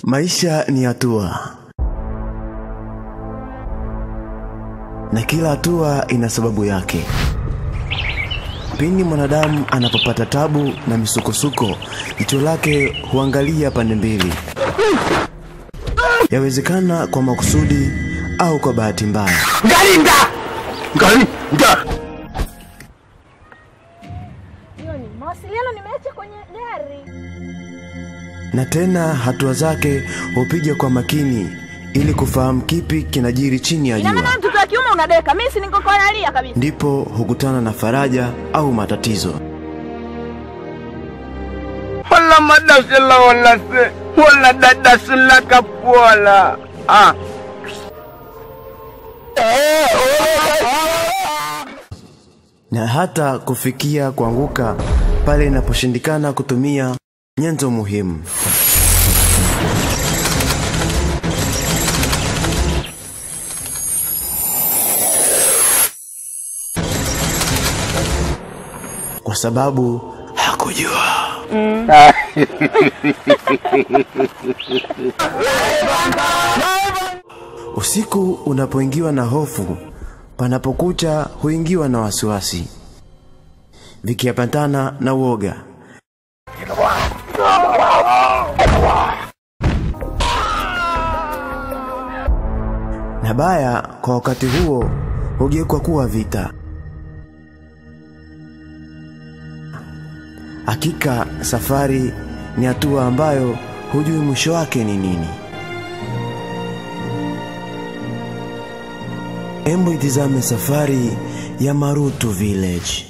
Maisha ni hatua, na kila hatua ina sababu yake. Pindi mwanadamu anapopata tabu na misukosuko, jicho lake huangalia pande mbili. Yawezekana kwa makusudi au kwa bahati mbaya. Galinda! Galinda! Yoni, mawasiliano nimeacha kwenye gari. Na tena hatua zake hupiga kwa makini ili kufahamu kipi kinajiri chini ya jua. Ina maana mtoto wa kiume unadeka, mimi si ningekuangalia kabisa. Ndipo hukutana na faraja au matatizo. Wala madasela wala se, wala dadasela kapola. Ah. Na hata kufikia kuanguka pale inaposhindikana kutumia nyenzo muhimu. Kwa sababu hakujua. Usiku unapoingiwa na hofu, panapokucha huingiwa na wasiwasi, vikiambatana na uoga. Na baya kwa wakati huo hugeuka kuwa vita. Hakika safari ni hatua ambayo hujui mwisho wake ni nini. Embu itizame safari ya Marutu Village.